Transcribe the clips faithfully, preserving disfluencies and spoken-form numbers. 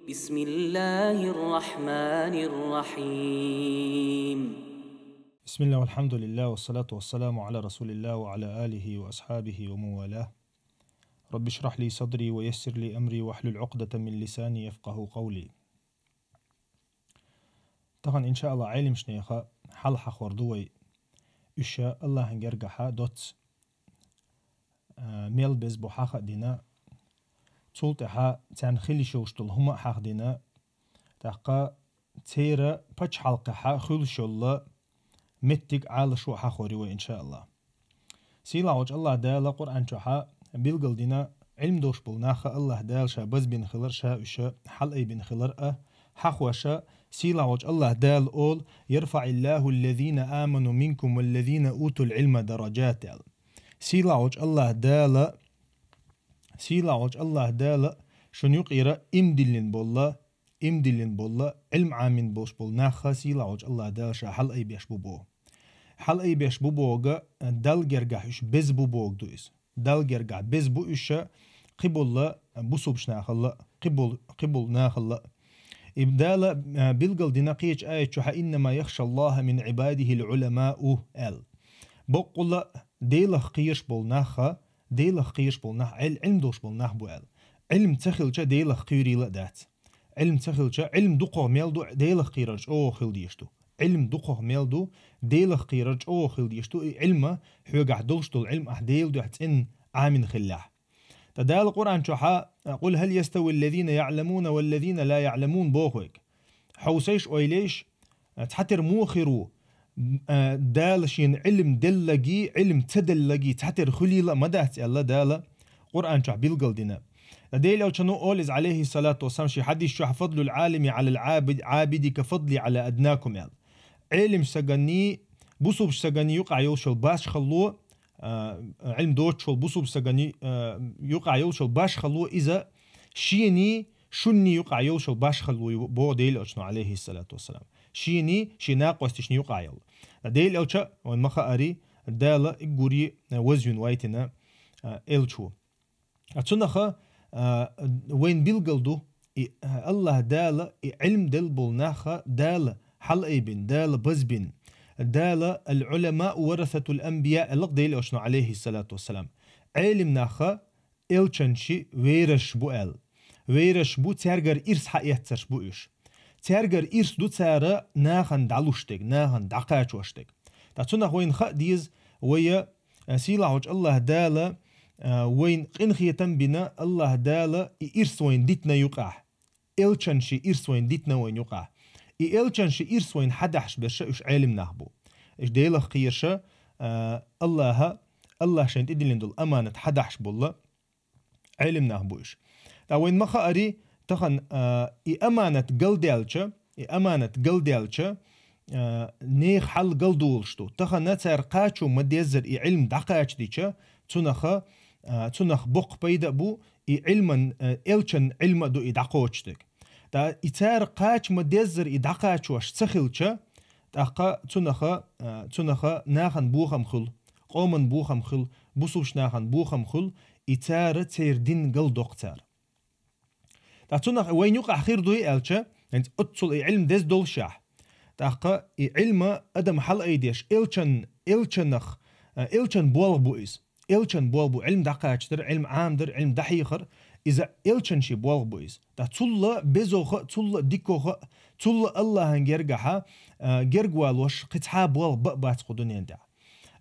بسم الله الرحمن الرحيم. بسم الله والحمد لله والصلاة والسلام على رسول الله وعلى آله وأصحابه ومن والاه. رب اشرح لي صدري ويسر لي أمري واحلل عقدة من لساني يفقه قولي. Тахан, иншааллах, Ӏелимшнеха хьалхахор ду вай. Уьш Аллахьан гергахьа доц, а, мел безбу хьаха а дина, цул тӀаьхьа царна хилиш йолуш долу хӀума а хьаха дина, тӀаккха церан пачхьалкхехьа хуьлуш йолла меттиг Ӏалашо а хьахор ю вай, иншааллах. Сийлахьочу Аллах Дала Къуръан чохьа билгал дина, Ӏилм долуш болу нахха Аллах Дала ша базбина хилар, ша уьш хьалаайбина хилар а хьахоша, сийлахьочу Аллах Дала олу: «يرفع الله الذين آمنوا منكم والذين أوتوا العلم درجات», – аьлла. Сийлахьочу Аллах Дала, сийлахьочу Аллах Дала шуна юкъера имдиллина болла, имдиллина болла, Ӏилм Ӏамин болуш болу нахха сийлахьочу Аллах Дала ша хьалаайбеш бу боху. Хьалаайбеш бу боху, Далла гергахь уьш беза бу боху ду иза. Далла гергахь беза бу уьш кхиболла бусулбачу нахалла, кхибол-, кхиболу нахалла. И Дала, а, билгал дина кхечу аят чохьа: «إنما يخشى الله من عباده العلماء», – аьлла. Боккъала Делах кхераш болу нахха, Делах кхераш болу нах, Ӏел-, Ӏилм долуш болу нах бу аьлла. Ӏилм ца хилча Делах кхерийла а дац. Ӏилм ца хилча, Ӏилм дукхах мел ду Делах кхерар чӀогӀа хила дезаш ду. Ӏилм дукхах мел ду Делах кхерар чӀогӀа хила дезаш ду, и Ӏилма хьоьгахь долуш долу Ӏилм ахь Делан дуьхьа цӀена Ӏамин хиллехь. Ткъа Дала Къуръан чохьа: «قل هل يستوي الذين يعلمون والذين لا يعلمون», – боху вайга. Хьовсайш, ойлайш, цхьатера муха хир ву, а, Дала шена Ӏилм деллаги, Ӏилм ца деллаги цхьатера хуьлийла а ма дац, аьлла Дала Къуръан чохь билгал дина. Делан Элчано олу иза, алейхиссалату вассалам, ши хьадис чохь: «فضل العالم على العابد، عابد كفضلي على أدناكم», – аьлла. Ӏелимчу саганний, бусулбачу саганний юкъахь йолуш йолу башхалло, а, Ӏилм доцуш волу бусулбачу саганний, а, юкъахь йолуш йолу башхалло иза шений, шунний юкъахь йолуш йолу башхалло ю, боху Делан Элчано, алейхиссалату вассалам. Шений, шен накъосташний юкъахь йолу. Делан Элча, вайн ма хаари, Дала уггаре вазвина вайтина, а, Элча ву. А цунах, а, вайна билгал ду, и, а, Аллах Дала, и Ӏилм делла болу нахха Дала хьалаайбина, Дала базбина. Дала: «العلماء ورثة الأنبياء», – аьлла Делан Элчано, алейхиссалату вассалам. Ӏелим нахха элчанши вераш бу аьлла. Вераш бу, цаьргара ирс хьаэццарш бу уьш. Цаьргара ирс ду цара нахана дӀалуш дерг, нахана дӀакхачош дерг. Ткъа цунах вайна хаа деза, вай, а, сийлахьочу Аллах Дала, а, вайна къинхетам бина, Аллах Дала и ирс вайна дитина юкъахь. Элчанши ирс вайна дитина вайна юкъахь. И элчанши ирс вайна хьадахьаш берша уьш Ӏелим нах бу. Уьш Делах кхерша, а, Аллаха, Аллах шайна тӀедиллина долу аманат хьадахьаш болла Ӏелим нах бу уьш. Ткъа вайна ма хаари, тахана, а, и аманат галдаьлча, и аманат галдаьлча, а, нехан хьал галдолуш ду. Тахана цара кхачо ма-деззара и Ӏилм дӀакхачадича, цунах, а, цунах боккха пайда а бу, и Ӏилман, а, элчан Ӏилма а ду и дӀакхочуш дерг. Ткъа и цара кхача ма-деззара и дӀакхачош ца хилча, тӀаккха цунах, а, цунах нахана бохам хуьлу, къоман бохам хуьлу, бусулбачу нахана бохам хуьлу, и цара церан дин галдоккху цара. Ткъа цунах вайна юкъахь хир дуй аьлча, хӀинца оццул и Ӏилма деза доллушехь, тӀаккха и Ӏилма адам хьалаайдеш, элчан, элчанах, а, элчан болх бу иза. Элчан болх бу Ӏилма дӀакхачадар, Ӏилма Ӏамадар, Ӏилма дӀахьехар, иза элчанши болх бу иза. Ткъа цулла безоха а, цулла дикоха а, цулла Аллахьан гергахьа, а, гергвалош кхин цхьа болх ба а бац кху дуьнен тӀехь.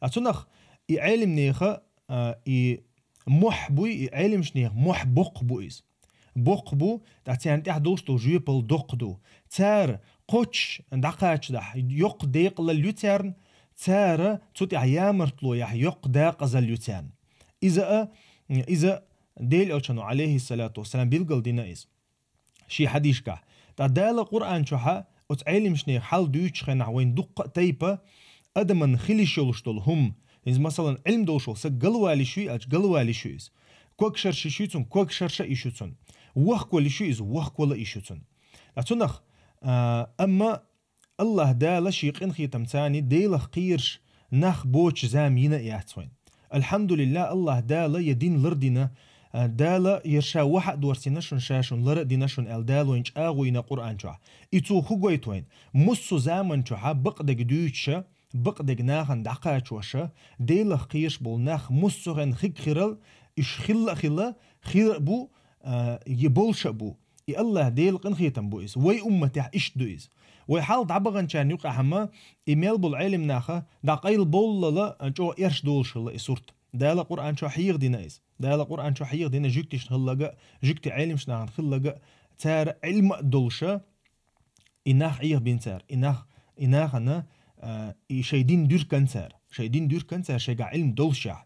А цунах и Ӏелимнеха, а, и мохь буй, и Ӏелимшнех мохь боккха бу иза. Боккха бу, ткъа царна тӀехь долуш долу жоьпалла доккха ду. Цара кхоччуш дӀакхачадахь, йоккха декъалалла ю царна, цара цу тӀехь ямартло яхь, йоккха дакъазалла ю царна. Иза а, иза Делан Элчано, алейхиссалату вассалам, билгал дина иза шен хьадисашкахь. Ткъа Дала Къуръан чохьа оцу Ӏелимшнех хьал дуьйцучу хенахь вайн дуккха а тайпа адаман хилиш йолуш долу хӀума. Иза, масалан, Ӏилма долуш волу саг галвалиш юй аьлча, галвалиш ю иза. Ког шарша йиш юй цунна, ког шарша йиш ю цунна. Вохквала йиш юй иза, вохквала йиш ю цунна. Ткъа цунах, а, амма Аллах Дала шен къинхетамцани Делах кхераш нах боцучу зама йина а яц вайн. Алхьамдулиллах, Аллах Дала я дин лардина, а, Дала ер ша вахьа а дорцийна шун, ша шун лара а дина шун аьлла, Дала вайна чӀагӀо йина Къуръан чохь. И цо хӀу гойту вайна? Муссу заман чохьа бакъдерг дуьйцуша, бакъдерг нахана дӀакхачоша, Делах кхераш болу нах муссу хенахь хиг хирал, уьш хилла а хилла, хир а бу, а, е болуш а бу. И Аллах Делан къинхетам бу иза. Вай умматехь иштта ду иза. Вай хьалха дӀабаханчарна юкъахь ма, и мел болу Ӏелим наха дӀакъайлабовллала, а, чӀогӀа эрш долуш хилла и сурт. Дала Къуръан чохь хьехадина иза. Дала Къуръан чохь хьехадина жуьгташна хилларг а, жуьгти Ӏелимчу нахана хилларг а, цара Ӏилма а долуша, и нах Ӏехабина цара, и нах, и нахана, а, и шайн дин дуьркан цара, шайн дин дуьркан цара, шайгахь Ӏилма долушехь.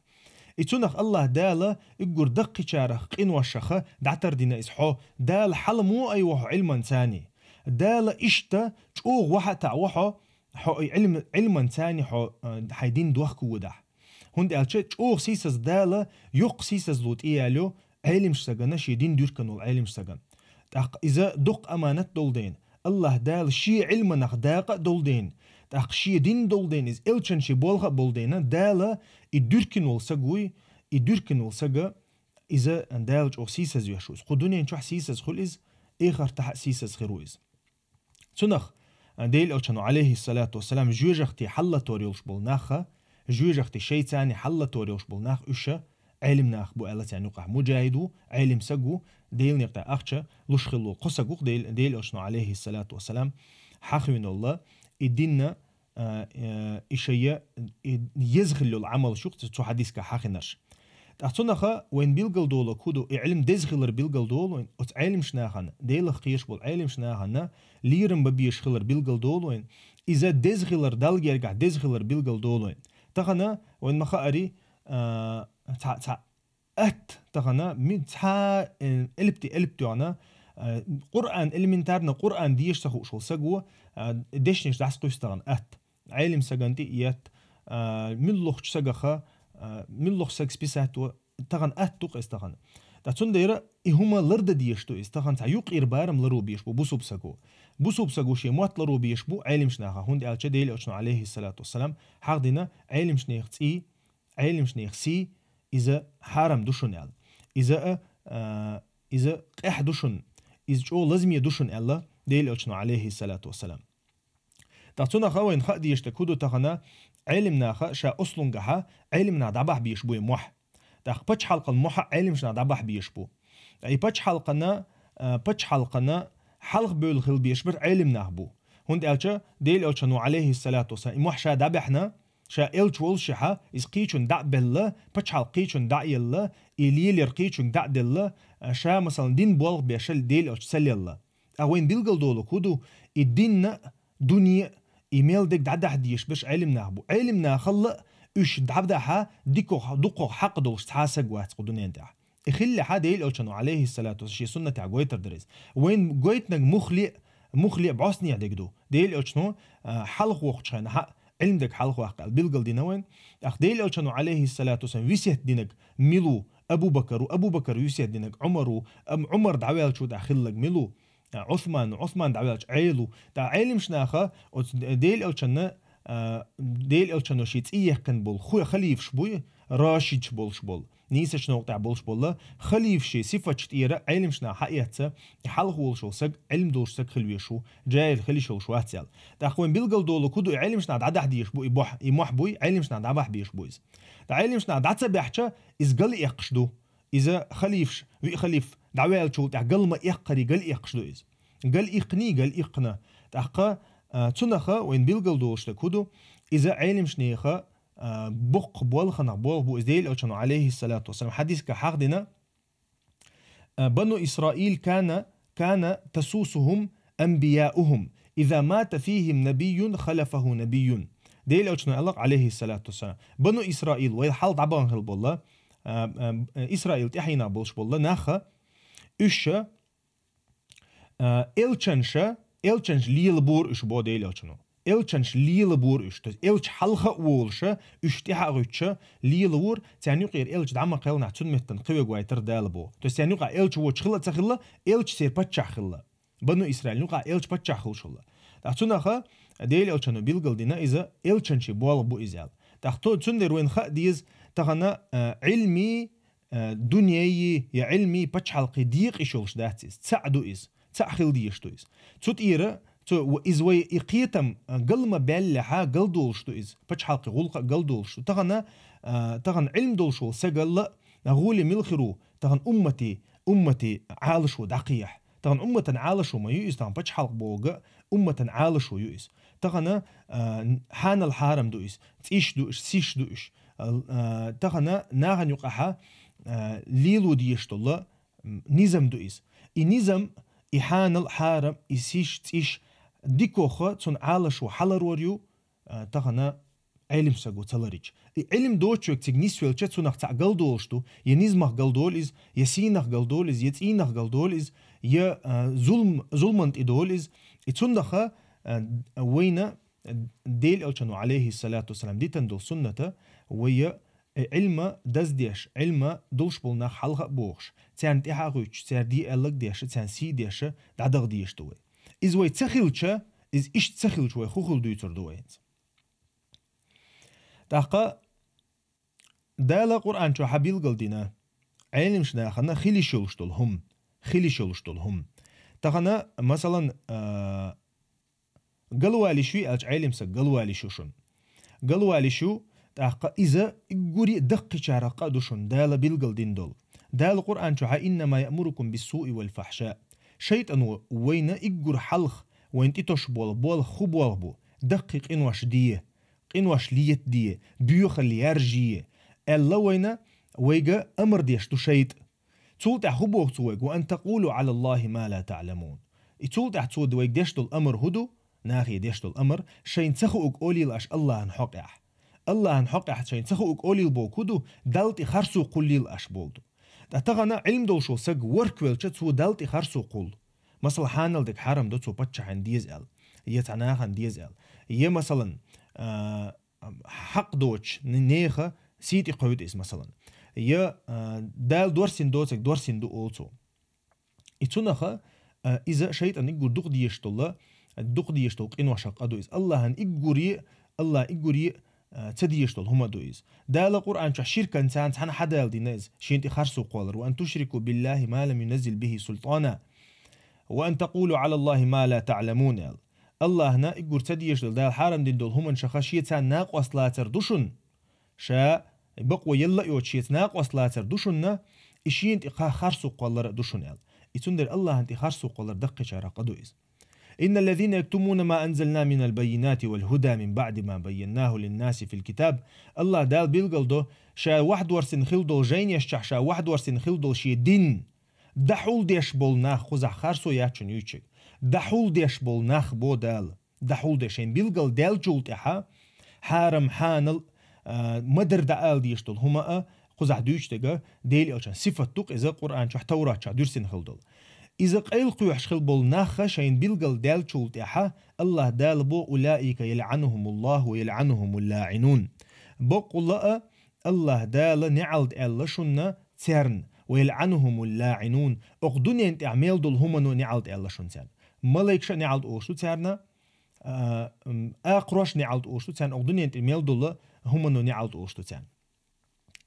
И цунах Аллах Дала уггар даккхийчарах къиношаха дӀатардина иза хьо, Дала хьаламо айва хьо Ӏилманцани. Дала иштта чӀогӀа вахьа а таӀа во хьо, хьо и Ӏилм-, Ӏилманцани хьо, а, хьайн дин дохка водахь. ХӀунда аьлча чӀогӀа сийсаза Дала йоккха сийсазло тӀеяло Ӏелимчу сагана, шен дин дуьркан волу Ӏелимчу сагана. ТӀаккха иза дуккха аманат долу дайна, Аллах Дала шен Ӏилманах дакъа а долу дайна, тӀаккха шен дин долу дайна, иза элчан шен болха а болу дайна, Дала и дуьркин волу саг вуй, и дуьркин волу сага иза Дала чӀогӀа сийсаз веш ву иза. Кху дуьнен чохь сийсаз хуьлу иза, эхартахь а сийсаз хир ву иза. Цунах, а, Делан Элчано, алейхиссалату вассалам, жоьжахати хьаллатор йолуш болу нахха, жоьжахати шайцани хьаллатор йолуш болу нах уьш Ӏелим нах бу аьлла царна юкъахь. Муджахид ву, Ӏелим саг ву, Делан некъа тӀе ахча луш хилла кхо саг ву-кх Дел-, Делан Элчано, алейхиссалату вассалам, хьахвинолла, и динна а, э, и шайя, и еза хилла йолу Ӏамалш ю-кх цу хьадисгахь хьахинарш. ТӀаккха цунаха вайн билгал долу кху ду, и Ӏилм деза хилар билгал долу вайн, оцу Ӏелимчу нахана, Делах кхераш болу Ӏелимчу нахана лерам бан безаш хилар билгал долу вайн, иза деза хилар, Далла гергахь деза хилар билгал долу вайн. Тахана вайн ма хаари, а, цхьа, цхьа атта тахана, ми-, цхьа, э, элп тӀе элп тоьхна, э, Къуръан, элементарно Къуръан деша ца хууш волу саг ву, э, дешнаш дӀасакхуьйсу тахана атта. Ӏелим сагана тӀе а етта, э, муьлххачу сагаха, э, муьлхха саг списать во, тахана атта ду-кх иза тахана. Ткъа цундела и хӀума лардан дезаш ду иза, тахана цхьа юкъера барам ларо безаш бу бусулба саго. Бусулба саго шен мотт ларо безаш бу Ӏелимчу наха, хӀунда аьлча Делан Элчано, алейхиссалату вассалам, хьахдина Ӏелимчу нехан цӀий, Ӏелимчу нехан сий, иза хьарам ду шуна аьлла. Иза, а, а, иза къаьхьа ду шуна, иза чӀогӀа лазаме ду шуна аьлла, Делан Элчано, алейхиссалату вассалам. ТӀаккха цунаха вайна хаа дезаш дерг хӀу ду тахана, Ӏелим наха ша ослунгахьа, Ӏелим нах дӀабахьа безаш бу и мохь. ТӀаккха пачхьалкхан мохь а Ӏелимчу нах дӀабахьа безаш бу. Ткъа и пачхьалкхана, а, пачхьалкхана хьалха бевлла хила безаш бара Ӏелим нах бу. ХӀунда аьлча Делан Элчано, алейхиссалату вассалам, и мохь ша дӀабаьхьна, ша элча воллушехьа, иза кхечунна дӀа а белла, пачхьалкх кхечунна дӀа а елла, и лелар кхечуьнга дӀа а делла, а, ша, масалан, дин болх беш Делан Элча ца лелла. Ткъа вайна билгал долу кху ду, и динна а, дуьне а, и мел дерг дӀадахьа дезаш берш Ӏелим нах бу. Ӏелим нахалла а уьш дӀадахьа дикох, дукхох хьакъ долуш цхьа а саг вац кху дуьнен тӀехь. И хиллехьа Делан Элчано, алейхиссалату вассалам, шен суннатехь гойтар дара иза. Вайна гойтинарг муха ле, муха ле бӀостанехьа дерг ду. Делан Элчано, а, хьалха воккхучу хенахьа Ӏилма дерг хьалха ваккха аьлла билгал дина вайна. ТӀаккха Делан Элчано, алейхиссалату вассалам, весет динарг мила ву? Абу Бакар ву. Абу Бакар весет динарг Ӏумар ву. Ам-, Ӏумар дӀаваьллачул тӀаьхьа хилларг мила ву? А, Ӏусман ву. Ӏусман дӀаваьлча Ӏела ву. ТӀаккха Ӏелимчу наха оцу Делан Элчанна, а, Делан Элчано шен цӀе яьккхина болу ху-, халифаш буй, рашидаш болуш болу. Нийсачу новкъа тӀехь болуш болла, халифаш шен сифаташ тӀера Ӏелимчу наха хьаэцна, и хьалха волуш волу саг, Ӏилма долуш саг хила везаш ву, жаьхӀил хила йиш йолуш вац аьлла. ТӀаккха вайн билгал долу кху ду, и Ӏелимчу наха дӀадахьа дезаш бу, и бохь, и мохь буй, Ӏелимчу наха дӀабахьа безаш бу иза. ТӀаккха Ӏелимчу наха дӀа ца баьхча, иза галъэккхаш ду. Иза халифаш, виъ халиф дӀаваьллачул тӀаьхьа гал ма эккхарий, галъэккхаш ду иза. Галъиккханий, галъиккхина. ТӀаккха, а, цунаха вайн билгал долуш дерг хӀу ду, иза Ӏелимчу нехан, а, боккха болханах болх бу иза. Делан Элчано, алейхиссалату вассалам, хьадисгахь хьахдина, а, Бану Исраил кана, кана тасусухум анбияухум, иза мата фихим набийюн, халафаху набийюн. Делан Элчано аьлла-кх, алейхиссалату вассалам, Бану Исраил, вай хьалха дӀабахана хила болла, а, а, Исраил тӀаьхьенах болуш болла наха, уьш, а, элчанша, элчанша лелабора уьш, бо Делан Элчано. Элчанша лелабора уьш, то есть элча хьалха а волуша, уьш тӀаьхьа а гӀуьттуша, лелавора, царна юкъера элча дӀа ма кхелнахь, цунна меттана кхин верг вайтар Дала бо. То есть царна юкъахь элча вочу хилла а ца хилла, элча церан паччахь хилла. Бану Исраил юкъахь элча паччахь хуьлуш хилла. ТӀаккха цунаха Делан Элчано билгал дина иза, элчанчий болх бу иза аьлла. ТӀаккха то-, цундела вайна хаа деза, тахана, а, Ӏилмий, а, дунейи, я Ӏилми, пачхьалкхи декъа йиш йолуш дац иза. ЦаӀ ду иза. ЦаӀ хила дезаш ду иза. Цу тӀера, цу, ва-, иза вай и кхетам, а, гал ма баьллехьа, гал долуш ду иза. Пачхьалкхи гӀуллакха а гал долуш ду. Тахана, а, тахана Ӏилма долуш волу сагал а, гӀоле мила хир ву, тахана уммати, уммати Ӏалашо дӀакхехьа. Тахана умматан Ӏалашо ма ю иза, тахана пачхьалкх бохург а умматан Ӏалашо ю иза. Тахана, а, хьанал хьарам ду иза, цӀиш ду уьш, сиш ду уьш. А, а, тахана нахана юкъахьа, а, лело дезаш долу, м, низам ду иза. И низам, и хьанал хьарам, и сиш, цӀиш дикоха цунна Ӏалашо хьаларор ю, а, тахана Ӏелим саго ца ларича. И Ӏилим доцучуьнга цига нисвелча, цунах цхьаъ галдолуш ду, я низамах галдолу иза, я сийнах галдолу иза, я цӀийнах галдолу иза, я, а, зулм-, зулман тӀе долу иза. И цуннаха, а, вайна Делан Элчано, алейхиссалату вассалам, дитан долу сунната, вай я, э, Ӏилма даздеш, Ӏилма долуш болу нах хьалха а бохуш, царна тӀаьхьа а гӀуьттуш, цара де аьлларг деш, царна сий деш, дӀадаха дезаш ду вай. Иза вай ца хилча, иза иштта ца хилча, вай хӀун хила дуьйцур ду вай хӀинца? ТӀаккха Дала Къуръан чохь билгалдина, Ӏелимчу нахана хила йиш йолуш долу хӀума, хила йиш йолуш долу хӀума. Тахана, масалан, а, галвалиш ю аьлча, Ӏелим саг галвалиш ю шуна. Галвалиш ю, тӀаккха иза уггаре а даккхийчарах къа а ду шуна, Дала билгалдина долу. Дала Къуръан чохь: «Иннама яъмурукум биссуи вал фахьша». ШайтӀано вайна уггар хьалха, вайна тӀетосуш болу болх хӀун болх бу? Даккхий къинош де, къинош летаде, боьхалла яржае, аьлла вайна, вайга амар деш ду шайтӀа. Цул тӀаьхьа хӀун боху цо вайга? «Ва ан такъулу Ӏала Аллахи ма ла таъламун». И цул тӀаьхьа цо вайга деш долу амар хӀун ду? Нахе деш долу амар: шайна ца хуург олийла аша Аллахьан хьокъехь. Аллахьан хьокъехь шайна ца хуург олийла боху хӀун ду? Далла тӀе харцо кхуллийла аша боху ду. Ткъа тахана Ӏилма долуш волу саг ворхӀ велча, цо Далла тӀе харцо кхуллу. Масала, хьанал дерг хьарам до цо паччахьна деза аьлла, я цхьа нахана деза аьлла, я, масалан, а, хьакъ доцуш н-, нехан сий тӀе кховду иза, масалан. Я, а, Дала дорсина доцург дорсина ду олу цо. И цунаха, а, иза шайтӀан уггар дукха дезаш долу, дукха дезаш долу къиношах къа ду иза. Аллахьан уггаре, Аллахь уггаре, а, ца дезаш долу хӀума ду иза. Дала Къуръан чохь ширкан царна цхьаьна хьадала дина иза, шена тӀе харцо кхоллар: «Ва ан тушрику биллахи ма лам юназзил бихи султана, ва ан такъулу Ӏала Аллахи ма ла таъламун», – аьлла. Аллахьна уггар ца дезаш долу, Дала хьарам дина долу хӀуманаш ха шен царна накъост лацар ду шуна. Ша бакъо елла а йоцуш, шеца накъост лацар ду шуна, и шена тӀе кха харцо кхоллар а ду шуна аьлла. И цундела Аллахьан тӀе харцо кхоллар даккхийчарах къа ду иза. «Инна ллазина яктумуна ма анзална минал баййинати вал худа мин баъди ма баййаннаху линнаси фил китаб». Аллахь Дала билгалдо, ша вахь дорсина хила долу жайнеш чохь, ша вахь дорсина хила долу шен дин дӀахьулдеш болу нах, кхузахь харцо яц шуна юьйцург. ДӀахьулдеш болу нах бо Дала. ДӀахьулдеш, шайна билгал даьллачул тӀаьхьа, хьарам, хьанал, а, ма-дарра дӀаала дезаш долу хӀума а, кхузахь дуьйцуш дерг а, Делан Элчан сифат ду-кх иза, Къуръан чохь, Таврат чохь дуьрсина хила долу. Иза къайлакхоьхьуш хила болу нах а шайна билгал даьллачул тӀаьхьа, Аллахь Дала бо: «Улаика ялъанухумуллаху ва ялъанухумул лаъинун». Баккъалла а, Аллахь Дала неӀалт аьлла шуна царна, «ва ялъанухумул лаъинун», окху дуьнен тӀехь мел долу хӀумано неӀалт аьлла шуна царна. Малайкаша а неӀалт олуш ду царна, а, м, акхароша а неӀалт олуш ду царна, окху дуьнен тӀе мел долу хӀумано неӀалт олуш ду царна.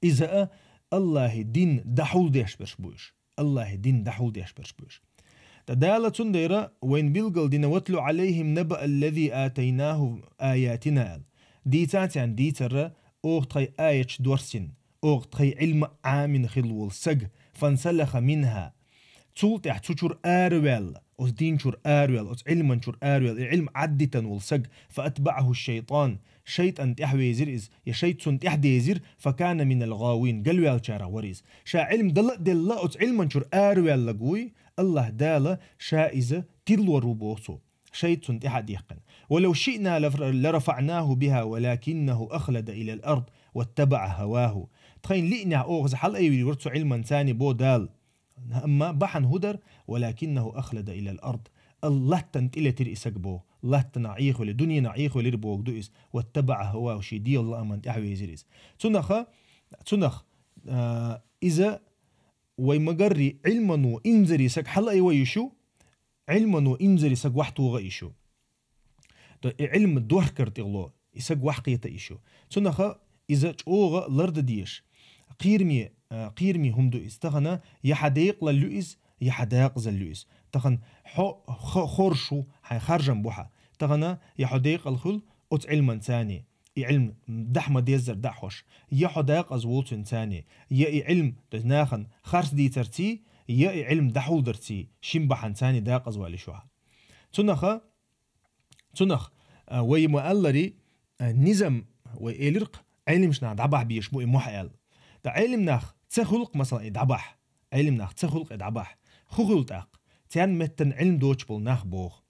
Иза а Аллахьи дин дӀахьулдеш берш бу уьш. Аллахьи дин дӀахьулдеш берш бу уьш. Ткъа Дала цундела вайна билгал дина: «Ватлу Ӏалайхим наба аллази атайнаху аятина», – аьлла. Дийца царна дийцар, оха тхайн аяташ дорсина, оха тхайн Ӏилма Ӏамина хилла волу саг, «фансалаха минха». Цул тӀаьхьа цу чуьра араваьлла, оцу дин чуьра араваьлла, оцу Ӏилман чуьра араваьлла, и Ӏилма Ӏаддитина волу саг, «фаатбаъаху шайтан». ШайтӀан тӀаьхьавезира иза, я шайтӀа цунна тӀаьхьадезира, «факана минал гӀавин», галваьллачарах вара иза. Ша Ӏилма дала а делла, оцу Ӏилман чуьра араваьлларг вуй, Аллахь Дала ша иза тилор ву боху цо. ШайтӀа цунна тӀаьхьа а дехкина. «Ва лав шиъна лаф-, ларафаънаху биха, валакиннаху ахлада илал ард, ваттабаъа хаваху». Тхайна лиънехь оха иза хьалаайвийр вара цу Ӏилман цани бо Дала. Амма бахьана хӀун дара? «Валакиннаху ахлада илал ард». Ал-, латтана тӀелетира и саг бо. Латтанахь Ӏехавелира, дуьненахь Ӏехавелира боху ду иза. «Ваттабаъа хаваху», шен дегӀан лааман тӀаьхьавезира иза. Цунаха, цунах, а, иза вай магарри Ӏилмано инзаре саг хьалаайван йиш ю, Ӏилмано инзаре саг вахьтоха а йиш ю. То и Ӏилма дохкар тӀехула, и саг вахь кхета а йиш ю. Цунаха иза чӀогӀа лардан дезаш. кхераме, а, кхераме хӀума ду иза. Тахана я хьа декъалал ю иза, я хьа дакъазал ю иза. Тахана хьо х-, хоржаш ву, хьайн харжам бу хьа. Тахана я хьо декъал хуьлу оцу Ӏилманцани, и Ӏилм дахьа ма-деззара дӀахьош, я хьо дакъаза волу цуьнцани, я и Ӏилм, то есть нахана харц дийцарций, я и Ӏилм дӀахьулдарций, шин бахьанцани дакъаза валийш ву хьа. Цунаха, цунах, а, вай ма-аллари, а, низам вай элира-кх, Ӏелимаш нах дӀабахьа безаш бу и мохь аьлла. Ткъа Ӏелим нах ца хуьлу-кх, масала, и дӀабахьа. Ӏелим нах ца хуьлу-кх и дӀабахьа. ХӀун хуьлу тӀаккха? Царна меттана Ӏилм доцуш болу нах боху.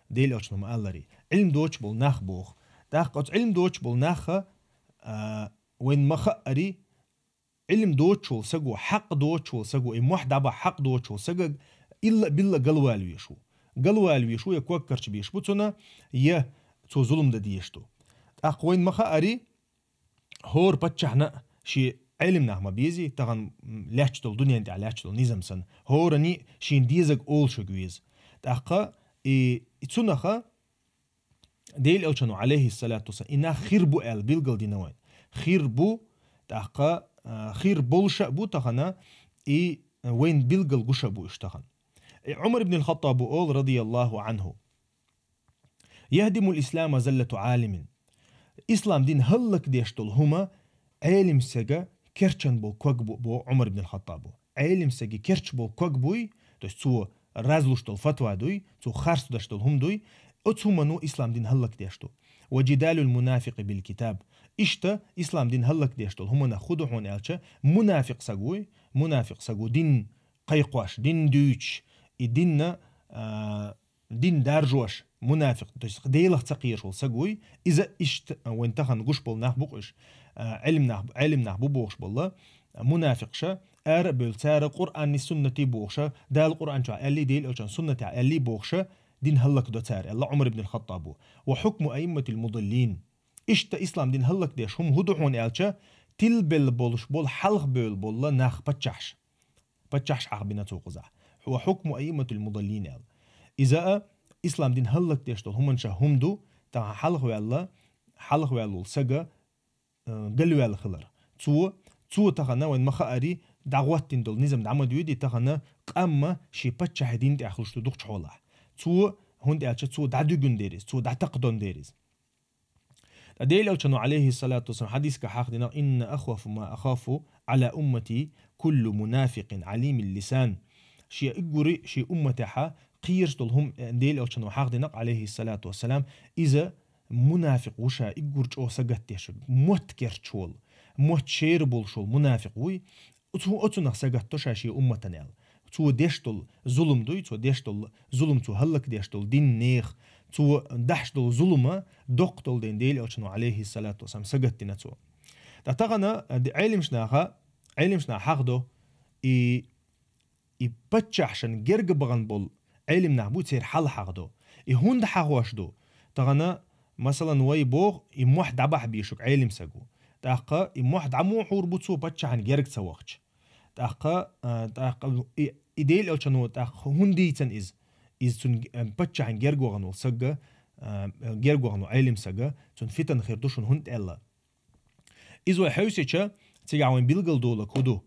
Делан Элчано ма-аллари, Ӏилм доцуш болу нах боху. ТӀаккха оцу Ӏилм доцуш болу нахха, а, вайн ма-хаари, Ӏилм доцуш волу саго, хьакъ доцуш волу саго, и мохь дӀабахьа хьакъ доцуш волу сагаг илла а билла а галвала везаш ву. Галвала везаш ву, я ког карча безаш бу цунна, я цо зулам дан дезаш ду. ТӀаккха вайн ма-хаари, хӀора паччахьна а шен Ӏелим нах ма безий, тахана, м, лаьтташ долу, дуьнен тӀехь лаьтташ долу низам санна, хӀоранна а шена дезаг олуш верг веза. ТӀаккха и, и цунаха Делан Элчано, алейхиссалату вассалам, и нах хир бу аьлла билгал дина вайн. Хир бу, тӀаккха, а, хир болуш а бу тахана, и вайн билгал гуш а бу уьш тахана. И Ӏумар ибн ал-Хаттаб олу, радияллаху анху: «Яхдимул ислама заллату Ӏалимин». Ислам дин хӀаллакдеш долу хӀума Ӏелим сага керчан болу ког бу, боху Ӏумар ибн ал-Хаттабо. Ӏелим сага керча болу ког буй, то есть цо разлуш долу фатва дуй, цо харц деш долу хӀума дуй, оцу хӀумано ислам дин хӀаллакдеш ду. «Ва джидалул мунафикъи бил китаб». Иштта ислам дин хӀаллакдеш долу хӀуманах хӀун ду хьуна аьлча, мунафикъ саг вуй, мунафикъ саг ву дин кхайкхош, дин дуьйцуш, и динна, а, дин даржош, мунафикъ, то есть Делах ца кхоьруш волу саг вуй, иза иштта, а, вайн тахана гуш болу нах бу-кх уьш, а, Ӏелим нах, Ӏелим нах бу бохуш болла, а, мунафикъша, ара а бевлла цара Къуръанний суннатий бохуша, Дала Къуръан чохь аьллий, Делан Элчано суннатехь аьллий бохуша, дин хӀаллакдо цара, аьлла Ӏумар ибн ал-Хаттабо. «Ва хьукму аимматил мудиллин». Иштта ислам дин хӀаллакдеш хӀума хӀун ду хьуна аьлча, тилбелла болуш болу хьалха бевлла болла нах паччахьаш. Паччахьаш хьахбина цо кхузахь. «Ва хьукму аимматул мудиллин», аьлла. Иза а ислам дин хӀаллакдеш долу хӀуманша хӀума ду, тахана хьалха ваьлла, хьалха ваьлла волу сага, а, галваьлла хилар. Цо, цо тахана вайн ма-хаари дӀагӀоттина долу низам дӀа ма доьдий, тахана къам а шен паччахьан дин тӀехь хуьлуш ду дукхачу хьолахь. Цо, хӀунда аьлча цо дӀадуьгун деррис, цо дӀатакхадон деррис. Ткъа Делан Элчано, алейхиссалату вассалам, хьадисгахь хьахдина: «Инна ахвафу ма ахафу ала уммати куллу мунафикъин алимил лисан». Шен уггаре шен умматехьа кхоьруш долу хӀума, э, Делан Элчано хьахдина, алейхиссалату вассалам, иза мунафикъ ву ша уггар чӀогӀа сагатдеш, мотт керчаш волу, мотт шера болуш волу мунафикъ вуй. Оцу-, оцунах сагатдо ша шен умматана аьлла. Цо деш долу зулум дуй, цо деш долу зулум, цо хӀаллакдеш долу дин, нехан, цо дахьаш долу зулума доккха долу дела Делан Элчано, алейхиссалату вассалам, сагатдина цо. Ткъа тахана, а, ди-, Ӏелимаш наха, Ӏелимаш наха хьахдо, и, и паччахьашна герга бахана болу Ӏелим нах бу, церан хьал хьахдо. И хӀунда хьахош ду? Тахана, масалан, вай боху, и мохь дӀабахьа безаш верг Ӏелим саг ву. ТӀаккха и мохь дӀа муха хьур бу цо паччахьна герга ца вахча? ТӀаккха, а, тӀаккха и, и Делан Элчано тӀаккха хӀунда дийцина иза? Иза цунна, а, паччахьна герга вахана волу сагга, а, герга вахана волу Ӏелим сага, цунна фитан хир ду шуна хӀунда аьлла? Иза вай хьевсича, цигахь вайн билгал долу хӀун ду?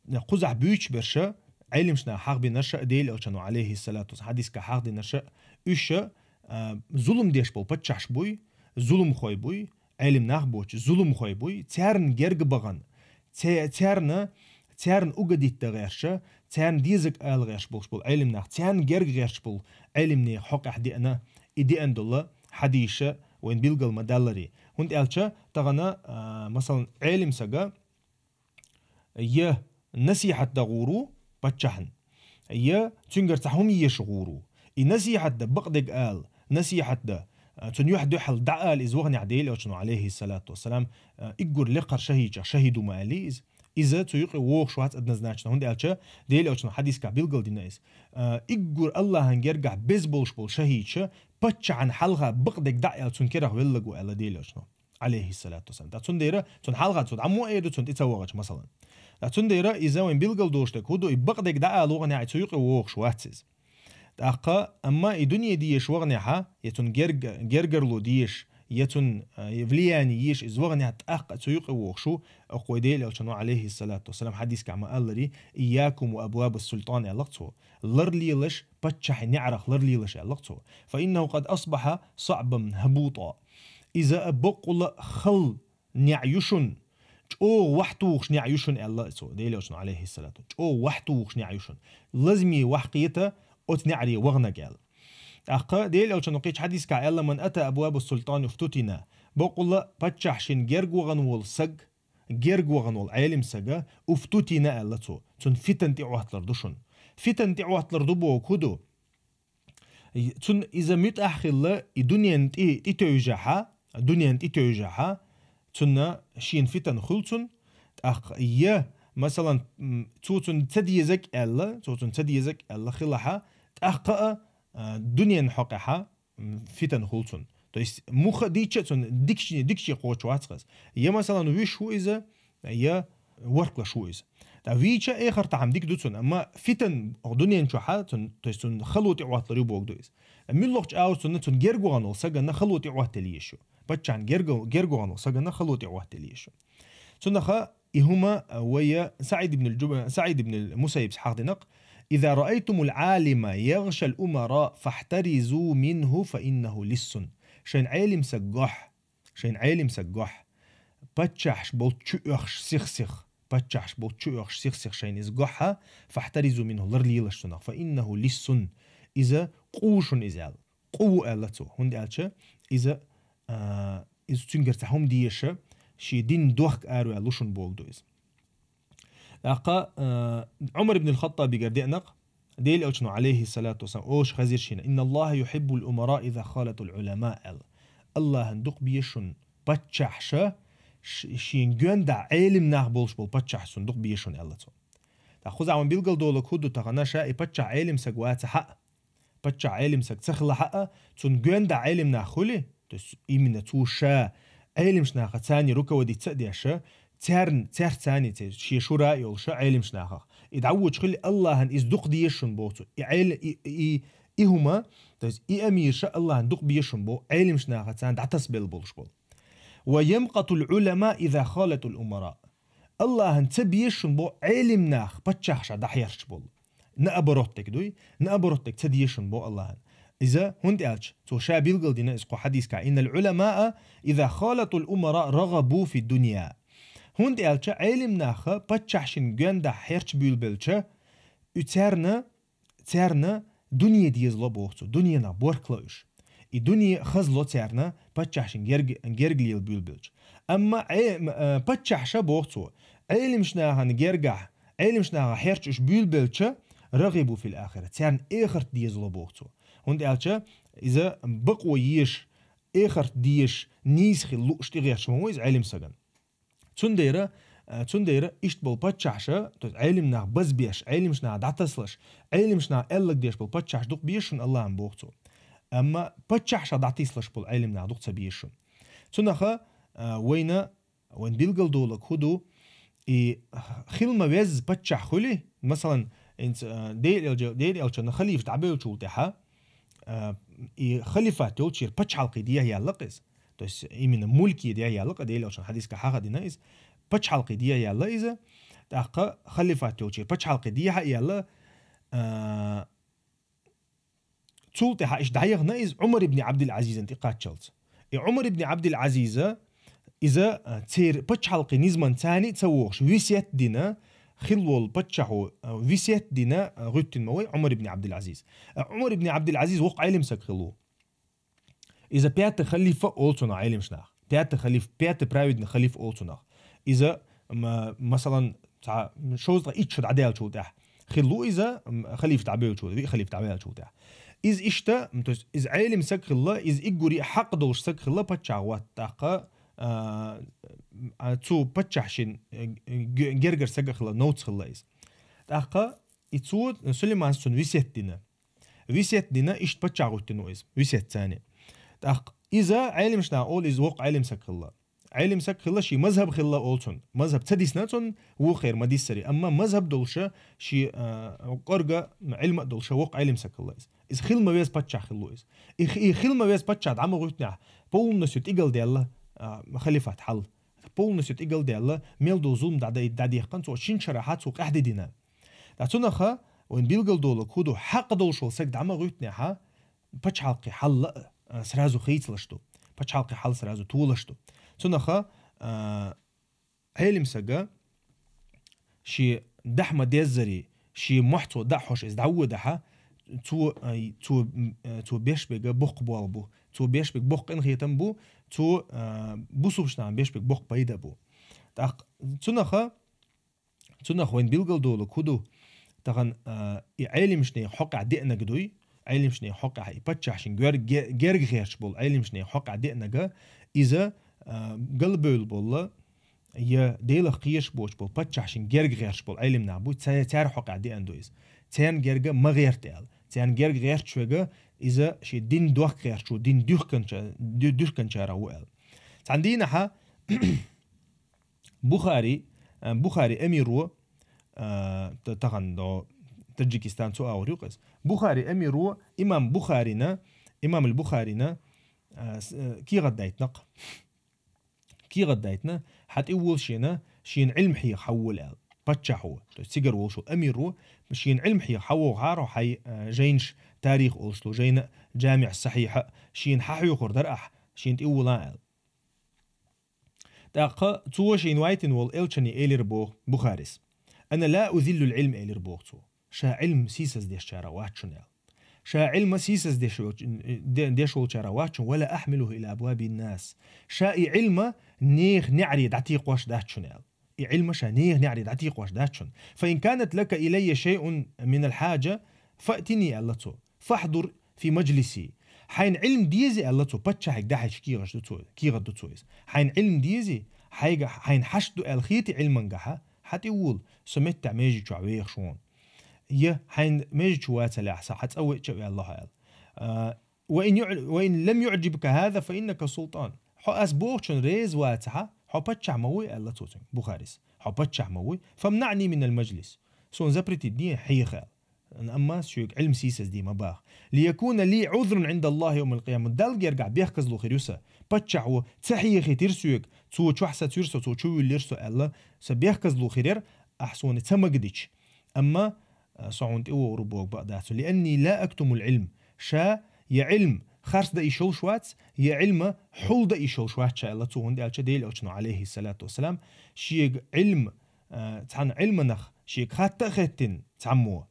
Кхузахь буьйцуш берша, Ӏелимаш наха хьахбинарша а, Делан Элчано, алейхиссалату вассалам, хьадисгахь хьахдинарша а, уьш, а, зулум деш болу паччахьаш буй, зулумхой буй, Ӏелим нах боцу зулумхой буй, царна герга бахана, ца-, царна, царна угадитта гӀерша, царна дезаг ала гӀерш болуш болу Ӏелим нах, царна герга гӀерш болу Ӏелим нехан хьокъехь деана, и деана долу хьадисаш вайн билгал ма-даллара. ХӀунда аьлча тахана, а, масалан, Ӏелим сага я насихьат дан гӀур ву паччахьна, я цуьнгара цхьа хӀума еша гӀур ву. И насихьат дан, бакъдерг ала, насихьат дан, а, цунна юьхь-дуьхьал дӀаала иза ваханехь Делан Элчано, алейхиссалату вассалам, а, уггар лекхара шахӀидчех шахӀид ву ма аьллий иза. Иза цу юкъе вогӀуш вац однозначно, хӀунда аьлча Делан Элчано хьадисгахь билгал дина иза. А, уггар Аллахьан гергахь беза болуш болу шахӀидча паччахьна хьалха бакъдерг дӀа а аьлла цунна керах велларг ву аьлла Делан Элчано, алейхиссалату вассалам. Ткъа цундела цунна хьалха цо дӀа муха эр ду, цунна тӀе ца вахча, масалан? Ткъа цундела иза вайн билгал долуш дерг хӀун ду, и бакъдерг дӀаала ваханехь, и цу юкъе вогӀуш вац иза. ТӀаккха, амма и дуьне дезаш ваханехьа, я цунна герга-, гергарло дезаш, я цун, а, влияние еш из вагӀнехь, тӀаккха цу юкъе вогӀуш ву, оха вай Делан Элчано, алейхиссалату вассалам, хьадискахь ма-аллара: «Ийякум ва абваба султан», аьлла цо. Ларлелаш, паччахьан неӀарах ларлелаш, аьлла цо. «Фа иннаху къад асбаха саӀбан хӀабута». Иза а баккъала хала неӀ ю шуна, чӀогӀа вахьтухуш неӀ ю шуна, аьлла цо, Делан Элчано, алейхиссалату. ЧӀогӀа вахьтухуш неӀ ю шуна. Лазаме вахькхета оцу неӀаре ваханарг, аьлла. ТӀаккха Делан Элчано кхечу хьадискахь аьлла: «Ман ата абваба султани уфтутина». Баккъала паччахьан герга вахана волу саг, герга вахана волу Ӏелим сага, «уфтутина», аьлла цо. Цунна фитан тӀеӀотталур ду шуна. Фитан тӀеӀотталур ду бохург хӀун ду? Цунна иза муьтӀахь хилла, и дуьненна тӀе, тӀетевжахьа, дуьненна тӀетевжахьа, цунна шена фитан хуьлу цунна, тӀаккха я, масалан, м, цо цунна ца дезаг аьлла, цо цунна ца дезаг аьлла хилахьа, тӀаккха а, а, дуьненна хьокъехьа, м, фитан хуьлу цунна. То есть муха дийча а цунна дикаче, дикаче кхочуш вац хаза. Я, масалан, вуьйш ву иза, я ворхӀлуш ву иза. ТӀаккха вийча а эхартахь-м дика ду цунна, амма фитан дуьнен чохьа цунна, то есть цунна хало тӀеӀотталур ю бохург ду иза. ТӀаккха муьлххачу агӀор цунна, цунна герга вахана волу саганна хало тӀеӀоттаделла езаш ю. Паччахьан герга, герга вахана волу саганна хало тӀеӀоттаделла езаш ю. Цунаха и хӀума, а, вай СаӀид ибн ал-Джуб-, СаӀид ибн ал-Мусаййибс хьахдинарг: «Иза раайтумул Ӏалима ягӀшал умара, фахьтаризу минху, фа иннаху лиссун». Шайн Ӏелим саг гохь, шайн Ӏелим саг гохь, паччахьаш болчу чу оьхуш сих-сих, паччахьаш болчу чу оьхуш сих-сих шайна иза гохьа, фахьтаризу минху, ларлелаш цунах, фа иннаху лиссун, иза къу ву шуна иза аьлла. Къу ву аьлла цо, хӀунда аьлча иза, а, иза цуьнгара цхьа хӀума дезаш, шен дин дохка араваьлла ву шуна бохург ду иза. ТӀаккха, а, Ӏумар ибн ал-Хаттабигара деанарг, Делан Элчано, алейхиссалату вассалам, олуш хезира шена: «Инналлаха юхиббул умара иза халатул Ӏулама», аьлла. Аллахьан дукха беза шуна паччахьаш, ш-, шена гоьнда Ӏелим нах болуш болу паччахьаш цунна дукха беза шуна, аьлла цо. ТӀаккха кхузахь вайна билгалдолург хӀун ду тахана, ша и паччахь Ӏелим саг вац хаьа, паччахь Ӏелим саг ца хилахь а, цунна гоьнда Ӏелим нах хуьлий, то есть именно цо ша Ӏелимаш нахаца руководить ца а деш, царна, цаьрца цхьаьна, церан шен шура а йолуш Ӏелимаш нахах, и дӀавоьдуш хилла, Аллахьан иза дукха деза шуна боху цо. И Ӏел-, и, и, и хӀума, то есть и амираш Аллахьан дукха беза шуна боху, Ӏелимаш нахаца дӀатасабелла болуш болу. «Ва ямакъатул Ӏулама иза халатул умара». Аллахьан ца беза шуна боху Ӏелим нах паччахьаша дӀахьерчаш болу. Наоборот дерг дуй, наоборот дерг ца деза шуна боху Аллахьан. Иза хӀунда аьлча, цо ша билгалдина иза кху хьадискахь: «Иннал Ӏуламаа иза халатул умара рагӀабу фи дунья». ХӀунда аьлча Ӏелим наха паччахьшин гоьнда хьерча буьйлабелча, и царна царна дуьне дезало боху цо, дуьненах борхало уьш. И дуьне хазало царна паччахьшин герг-, герга лела буьйлабелча. Амма Ӏе-, м-, а, паччахьша боху цо, Ӏелимаш нахана гергахь, Ӏелимаш наха хьерча уьш буьйлабелча, рагӀибу фил ахира, царна эхарт дезало боху цо. ХӀунда аьлча иза бакъо езаш, эхарт дезаш, нийса хила лууш тӀегӀерташ ма ву иза Ӏелим сагана. Цундела, а, цундела иштта болу паччахьаша, то есть Ӏелим нах базбеш, Ӏелимаш нах дӀатасалаш, Ӏелимаш нах аьллаг деш болу паччахьаш дукха беза шуна Аллахьан боху цо. Амма паччахьаша дӀатасалаш болу Ӏелим нах дукха ца беза шуна. Цунаха, а, вайна, вайн билгалдолург хӀун ду, и хила ма везза паччахь хуьлий, масалан, инца, а, Делан элча-, Делан элчанна халифа дӀабевллачул тӀаьхьа, а, и халифат йолчера пачхьалкхе дехьа яьлла-кх иза. То есть именно мулке дехьа яьлла-кх, Делан элчанна хьадискахь хьахадина иза. Пачхьалкхе дехьа яьлла иза. ТӀаккха халифат йолчера пачхьалкхе дехьа а яьлла, а, цул тӀаьхьа иштта дӀаяхана иза Ӏумар ибн Ӏабдул-Ӏазизана тӀекхаччалц. И Ӏумар ибн Ӏабдул-Ӏазиза, иза, а, церан пачхьалкхе низамца цхьаьна а ца вогӀуш, весет дина, хилла волу паччахьо, а, весет дина, а, гӀуьттина ма вай Ӏумар ибн Ӏабдул-Ӏазиз. А, Ӏумар ибн Ӏабдул-Ӏазиз воккха Ӏелим саг хилла ву. Иза пятый халифа олу цунах Ӏелимаш нах. Пятый халиф-, пятый праведный халиф олу цунах. Иза, м-, масалан, цхьа шовзткъе итт шо дӀадаьллачул тӀаьхьа хилла ву иза, м, халифа дӀабевллачул, виъ халифа дӀаваьллачул тӀаьхьа. Иза иштта, м, то есть иза Ӏелим саг хилла, иза уггаре хьакъ долуш саг хилла паччахь ватта тӀаккха, а, а, цу паччахьшин, э, г-, гергара саг а хилла, новца хилла иза. ТӀаккха и цо, Сулайманс цунна весет дина. Весет дина, иштта паччахь гӀуьттина ву иза, весетца цхьаьна. ТӀаккха иза Ӏелимаш наха олу, иза воккха Ӏелим саг хилла. Ӏелим саг хилла, шен мазхӀаб хилла олу цунна. МазхӀаб ца дисна цунна, вукхеран ма диссаре. Амма мазхӀаб долуша, шен, а, кӀорга Ӏилма а долуша, воккха Ӏелим саг хилла иза. Иза хила ма веза паччахь хилла ву иза. И, и хила ма веза паччахь дӀа ма гӀуьттинехь, полностью тӀигала даьлла, а, халифат хьал. Полностью тӀигала даьлла, мел долу зулам дӀа-, дӀадехкан цо, шин шарахь цо къаьхьа дина. Ткъа цунах вайн билгал долу хӀу ду, хьакъ долуш волу саг дӀа ма гӀуьттинехь, пачхьалкхе хьал а, а, сразу хийцалаш ду. Пачхьалкхе хьал сразу толаш ду. Цунах, а, Ӏелим сага шен дахьа ма деззарий, шен мохь цо даа хьош иза дӀаводахьа, цо, ай, цо, м, э, цо беш бега боккха болх бу, цо беш бега боккха къинхетам бу, цо, а, бусулбачу нахана беш бега боккха пайда бу. ТӀаккха цунаха, цунах вайн билгал долу хӀу ду, тахана, а, и Ӏелимашний хьокъехь деанаг дуй, Ӏелимашний хьокъехь и паччахь шин гер-, ге-, герга гӀерташ болу Ӏелимашний хьокъехь деанага, иза, а, галбевлла болла, я Делах кхераш боцуш болу паччахь шин герга гӀерташ болу Ӏелим нах буй, ца-, цаьрга хьокъехь деана ду иза. Церан герга ма гӀерта аьлла. Церан герга гӀерташ вега, иза шен дин дохка гӀерташ ву, дин дуьхканча-, ду-, дуьхканчарах ву аьлла. Цхьана дийнахьа Бухари, а, Бухари эмиро, а, та-, тахана до Таджикистан цу агӀор юкъа иза. Бухари эмиро, имам Бухарина, имам ал-Бухарина, а, с-, а, кехат дайтинакх. Кехат дайтина, хьан тӀе волу шена, шена Ӏилма хьеха хьан волу аьлла. Паччахь ву, то есть цигара волуш ву, амир ву, шена Ӏилма хьеха хьан вогӀу хьаро хьай, а, жайнаш, тарих олуш ду, жайна, Джамиъ Сахьихьа, шена хьан хьоьхур дара ахь, шена тӀе волан аьлла. ТӀаккха цо шена вайтина волу элчане элира боху Бухарис. «Ана ла узиллул Ӏилм», элира боху цо. Ша Ӏилм сийсаздеш чара вац шуна аьлла. Ша Ӏилма сийсаздеш волч-, де-, деш волчара вац шуна, «ва ла ахьмилуху ила абвабин нас». Ша и Ӏилма нехан неӀаре дӀатекхош дац шуна аьлла. И Ӏилма ша нехан неӀаре дӀатекхош дац шуна. «Фа ин канат лака илайя шайъун минал хьаджа, фаътини», аьлла цо. «Фахьдур фи маджлиси». Хьайна Ӏилма дези, аьлла цо, паччахьиг дахьийча кехаш ду цо, кехат ду цо иза. Хьайна Ӏилма дези, хьайга, хьайна хьашт ду аьлла хети Ӏилмангахьа, хьан тӀе вула, со меттехь межи чохь вехаш вон. Я хьайна межи чу вацалехь, сан хьан цӀа веача а ваьлла хьо аьлла. А, «Ва ин юъ-, ва ин лам юъджибка хьаза, фа иннака султан». Хьо ас бохучун реза вацахьа, хьо паччахь ма вуй, аьлла цо цуьнга, Бухарис. Хьо паччахь ма вуй. «Фамнаъни минал маджлис». Суна запретить де хьеха аьлла. Амма соьга Ӏилма сийсазде ма баха. «Лиякуна ли Ӏузрун Ӏиндаллахи йовмал къияма». Далла гергахь бехказло хир ю сан. Паччахь ву, ца хьехийтира соьга, цо чохь сацвира со, цо чу вуьллира со аьлла, сан бехказло хир яра, ахь суна ца магадича. Амма, а, со хьуна тӀе вогӀур ву боху бакъ дац. «Лианни ла актумул Ӏилм». Ша я Ӏилм харц дан йиш йолуш вац, я Ӏилма хьул дан йиш йолуш вац ша аьлла цо, хӀунда аьлча Делан Элчано, алейхиссалату вассалам, шега Ӏилм, а, цхьана Ӏилманах шега хатта а хеттина цхьаммо,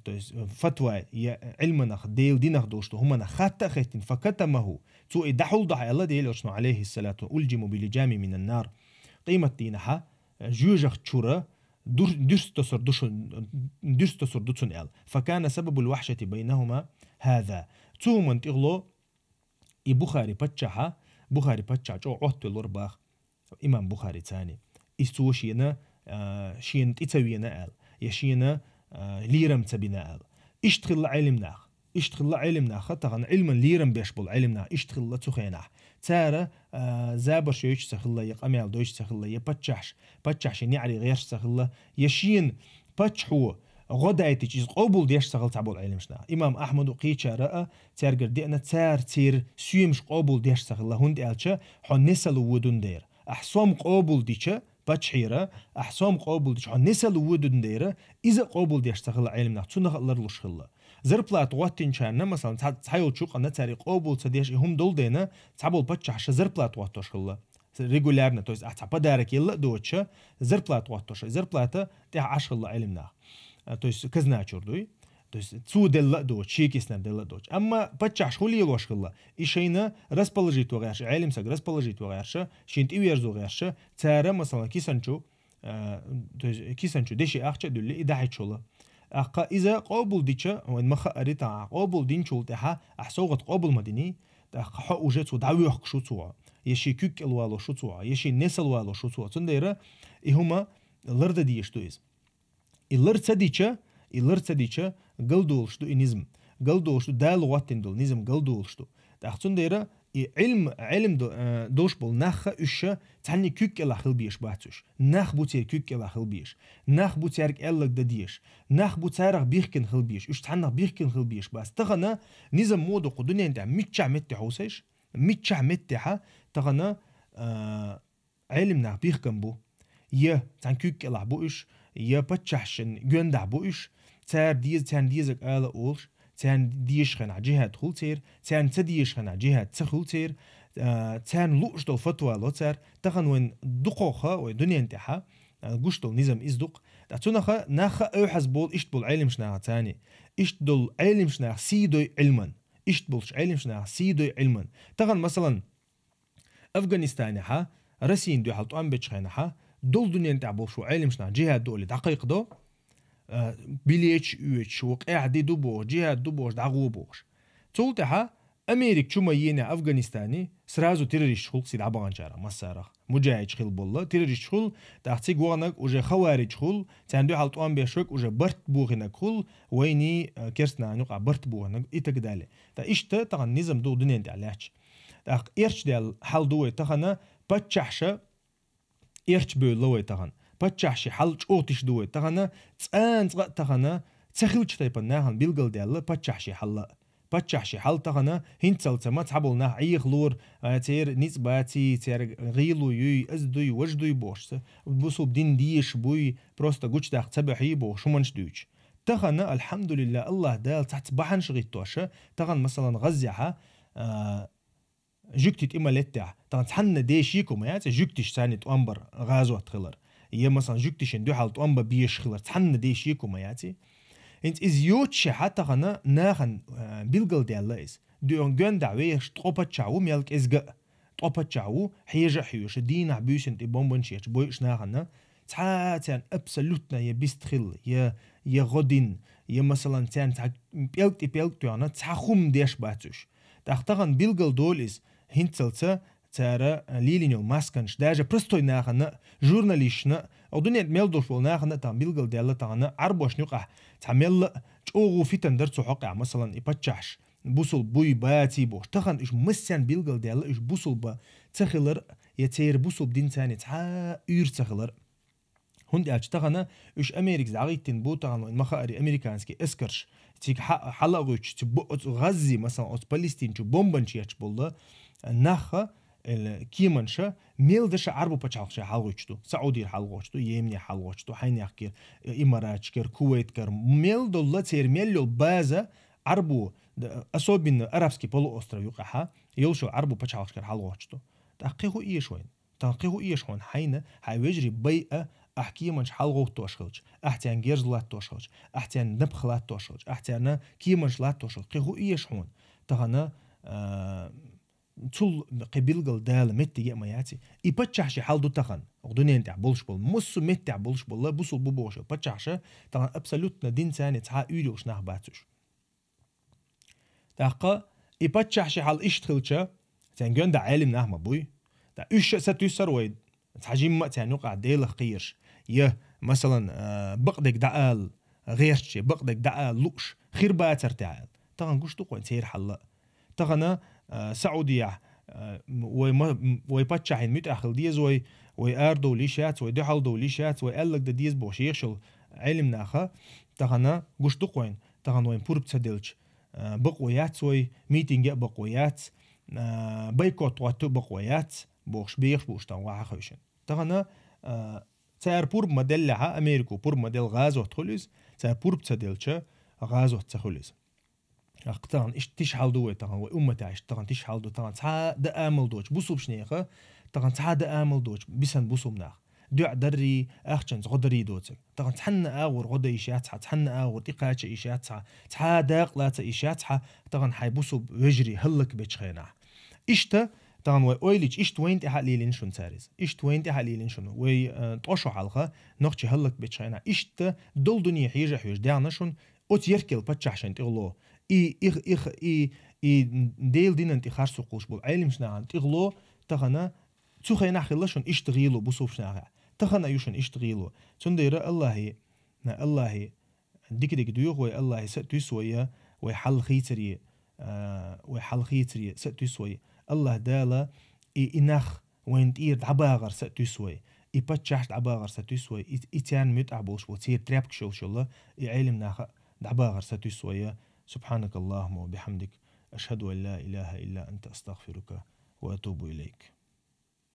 то есть, э, фатва я Ӏилманах, Делан динах долуш ду хӀуманах хатта а хеттина, «факатамаху», цо и дӀахьулдахьа аьлла Делан Элчано, алейхиссалату, «улджиму билиджами минан нар». Къемат дийнахьа, э, жоьжахати чура дур-, дуьрста тосур ду шу-, дуьрста тосур ду цунна аьлла. «Факана сабабул вахьшати байнахума хьаза». Цу хӀуманна тӀехула и Бухари паччахьа, Бухари паччахь чӀогӀа Ӏоттавеллар баха имам Бухари цани. Иза цо шена, а, шена тӀе ца вена аьлла, я шена, а, лерам ца бина аьлла. Иштта хилла Ӏелим нах. Иштта хилла Ӏелим нах, тахана Ӏилман лерам беш болу Ӏелим нах иштта хилла цу хенахь. Цара, а, забарш йойтуш ца хилла, я къамел дойтуш ца хилла, я паччахьш-, паччахь шен неӀаре гӀерташ ца хилла, я шена паччахьо гӀо дайтича иза къобал деш ца хилла цхьаболу Ӏелимаш нах. Имам Ахьмаду кхечара а цаьргара деана, цара церан соьмаш къобал деш ца хилла, хӀунда аьлча хьо несала водун дера. Ахь сом къобал дича, паччахьера, ахь сом къобал дича, хьо несала водун дера, иза а къобал деш ца хилла Ӏелим нах, цунах а ларлуш хилла. Зарплата гӀоттинчарна, масалан, цхьа-, цхьайолчу юкъана цара и къобал ца деш, и хӀума долу дена, цхьаболу паччахьаша зарплата гӀоттош хилла. Регулярно, то есть, ахь цхьа подарок елла а доцуча, зарплата гӀоттош, и зарплата тӀехь Ӏаш хилла Ӏелим нах. А, то есть, казначур дуй. То есть, цо делла а доцу, шекиснар делла а доцу. Амма паччахьаш хӀун лелош хилла? И шайна расположить ван гӀерташ, Ӏелим саг расположить ван гӀерташ, шен тӀеверзо гӀерташ, цара, масалан, кисанчу, а, то есть, кисанчу деши ахча а дуьлли, и дахьичула. Ахьа иза къобал дича, вайн ма хаари тахьа, къобал динчул тӀаьхьа, ахь совгӀат къобал ма дини, тӀаккха хьо уже цо дӀавоьхкуш ву цо, я шен куьг кӀел валош ву цо, я шен несал валош ву цо. Цундела и хӀума ларда дезаш ду иза. И лар ца дича, и лар ца дича, галдолуш ду и низам. Галдолуш ду, Дала гӀоттина долу низам галдолуш ду. ТӀаккха цундера и Ӏилм, Ӏилм до-, э, долуш болу нахха уьш цхьанний куьг кӀелахь хила безаш бац уьш. Нах бу церан куьг кӀелахь хила безаш. Нах бу цаьрга аьлларг дан дезаш. Нах бу царах бихкина хила безаш. Уьш цхьаннах бихкина хила безаш бац. Тахана низам мо ду кху дуьнен тӀехь миччахь меттехь хьовсийша, миччахь меттехьа тахана, а, Ӏелим нах бихкина бу. Я цхьана куьг кӀелахь бу уьш, я паччахьашна гондахь бу уьш, цара деза, царна дезарг ала а олуш, царна дезаш хенахь джихад хуьлу церан, царна ца дезаш хенахь джихад ца хуьлу церан, а, царна лууш долу фатва ло цара, тахана вайн дукхаха, вай дуьнен тӀехьа, а, гуш долу низам иза ду-кх. Ткъа цунаха нахха а оьхьаз болу иштта болу Ӏелимаш наха царний. Иштта долу Ӏелимаш наха сий дой Ӏилман. Иштта болуш Ӏелимаш наха сий дой Ӏилман. Тахана, масалан, Афганистанехьа, Россин дуьхьал тӀом бечу хенахьа, долу дуьнен тӀехь болуш ву Ӏелимаш нах джихад ду олий дӀакхайкхадо, а, билеташ оьцуш, ву къаьхьа ди ду бохуш, джихад ду бохуш, дӀагӀо бохуш. Цул тӀаьхьа Америка чу ма йийнехь Афганистане, сразу террористаш хуьлу-кх цига дӀабаханчарах массарах. Муджахидаш хилла болла, террористаш хуьлу, тӀаккха цига ваханарг уже хаваридж хуьлу, царна дуьхьал тӀом беш верг уже барт бохийнарг хуьлу, вайний, а, керстанан юкъахь барт бохийнарг и так далее. Ткъа иштта тахана низам ду дуьнен тӀехь лаьтташ. ТӀаккха эрча даьлла хьал ду вай тахана, паччахьаша эрча бевлла вай тахана. Паччахьаши хьал чӀогӀа тиша ду вай тахана, цкъа а, цкъа а тахана ца хилча тайпана нахана билгалдаьлла паччахьаши хьал а. Паччахьаши хьал тахана хӀинццалца ма цхьаболу нах Ӏехалора, а, церан ницкъ баций, церан гӀийла юй, аз дуй, важа дуй бохуш ца, бусулба дин дезаш буй, просто гучудаккха ца бохьий бохуш хӀуманаш дуьйцуш. Тахана, алхьамдулиллахӀ, АллахӀ Дала цхьацца бахьанаш гӀиттоша, тахана, масалан, ГӀаззехьа, а, жуьгти тӀе ма леттехь, тахана цхьанна дешико ма яц, жуьгтиш царний тӀом бар гӀазот хилар. Я, масалан, жуьгтишна дуьхьал тӀом бан безаш хилар, цхьанна дешико ма яц. ХӀинца иза йоцушехьа тахана нахана, а, билгалдаьлла иза. Дуьйхьа гондахь вехаш ткъо паччахь ву мел кӀезга а. Ткъо паччахь ву, хьежа а хьоьжуш, дийнахь буьйсанна тӀе бомбанаш етташ бойуш нахана, цхьа а царна абсолютно я бист хилла, я, я гӀо дина, я, масалан, царна цхьа пӀелг тӀе пӀелг тоьхна, цхьа хӀума деш бац уьш. ТӀаккха тахана билгалдолу иза, хӀинццалца цара лелийна йолу масканаш, даже простой нахана а, журналисташна а, оха дуьнен тӀе мел долуш болу нахана а тахана билгалдаьлла тахана Ӏарбошна юкъахь цхьа мелла а чӀогӀа фитан дара цу хьокъехь, масалан, и паччахьаш бусулба буй, баций бохуш. Тахана уьш массарна билгалдаьлла, уьш бусулба ца хилар, я церан бусулба дин царний цхьа а уьйр ца хилар. ХӀунда аьлча тахана уьш Америкаца дӀагӀиттина бу, тахана вайн ма хаари американский эскарш. Цига хьа-, хьала а гӀуьттуш, цу бо-, оцу ГӀаззи, масалан, оцу Палестин чу бомбанаш етташ болла нахха, э, кеманша, мел даша Ӏарбу пачхьалкхашкара хьалгӀуьттуш ду, Саудера хьалгӀоттуш ду, Йемене хьалгӀоттуш ду, хьайнехкера, э, Имараташкара, Кувайткара, мел долла церан мел йолу база Ӏарбу, д-, особенно Арабский полуостров юкъахьа, йолуш йолу Ӏарбу пачхьалкхашкара хьалгӀоттуш ду. ТӀаккха кхин хӀун эша вайна? Тахана кхин хӀун эша хьуна хьайна, хьайн вежарий байа, ахь кеманаш хьалгӀовттош хилча, ахь царна герз латтош хилча, ахь царна напха латтош хилча, ахь царна кеманаш латтош хилча, кхин хӀун эша хьуна? Тахана, а, цул кхин билгал Дала меттиге а ма яций. И паччахьаши хьал ду тахана, оха дуьнен тӀехь болуш болу, массо а меттехь болуш болу, бусул бу бохуш йолу паччахьаша, тахана абсолютно дин царна цхьа а уьйр йолуш нах бац уьш. ТӀаккха и паччахьаши хьал иштта хилча, царна гоьнда Ӏелим нах ма буй. ТӀаккха уьш а сатуьйсура вай, цхьа жимма а царна юкъахь Делах кхераш. Я, масалан, а, бакъдерг дӀаала гӀерташ, я бакъдерг дӀаала лууш, хир бацара тӀехь аьлла. Тахана гуш ду-кх вайн церан хьал а. Тахана, а, Саудехь, а, м-, вай ма-, м-, вай паччахьна муьтӀахь хила деза вай, вай арадовла йиш яц, вай дуьхьал довла йиш яц, вай аьлларг дан деза бохуш ехаш йолу Ӏелим наха, тахана гуш ду-кх вайн, тахана вайн пурба ца делча, а, бакъо яц вай, митинге а бакъо яц, а, бойкот хӀотта а бакъо яц, бохуш бехаш бу уьш тахана вахьа хевшина. Тахана, а, цара пурба ма деллехьа, Америко пурба ма делла гӀазот хуьлу иза, цара пурба ца делча, гӀазот ца хуьлу иза. Ахь тахана иштта тиша хьал ду вай тахана, вай умматехь иштта тахана тиша хьал ду, тахана цхьа а дан амал доцуш бусулбанеха, тахана цхьа а дан амал доцуш бисан бусулба нах. ДоӀа даррий, ахчанца гӀо даррий доцург. Тахана цхьанна агӀор гӀо дан йиш яц хьан, цхьанна агӀор тӀекхача йиш яц хьан, цхьа а дакъа лаца йиш яц хьан, тахана хьайн бусулба вежарий хӀаллакбечу хенахь. Иштта, тахана вай ойла йича, иштта вайна тӀехьа а лелийна шуна цара иза. Иштта вайна тӀехьа а лелийна шуна. Вай, э, ткъо шо хьалха, нохчий хӀаллакбечу хенахь. Иштта долу дуьне хьежа а хьоьжуш даьхна шуна, оцу ерригал паччахьашна тӀехула. И, и, и, и, и Делан динан тӀе харцо кхуллуш болу Ӏелимаш нахана тӀехула, тахана цу хенахь хилла шуна иштта гӀийла бусулбанехь. Тахана а ю шуна иштта гӀийла. Цундела Аллахье, Аллахье дика-дика доьху вай, Аллахье са а туьйсу вай, вай хьал хийцаре, а, вай хьалхийцаре са а туьйсу вай. АллахӀ Дала и, и нах вайна тӀера дӀабагӀар са а туьйсу вай. И паччахьаш дӀабагӀар са туьйсу вай. И, и царна муьтӀахь болуш бо, церан тряпкаш йолуш йолу и Ӏелим наха дӀабагӀар са туьйсу вай. سبحانك اللهم وبحمدك، أشهد أن لا إله إلا أنت، أستغفرك وأتوب إليك.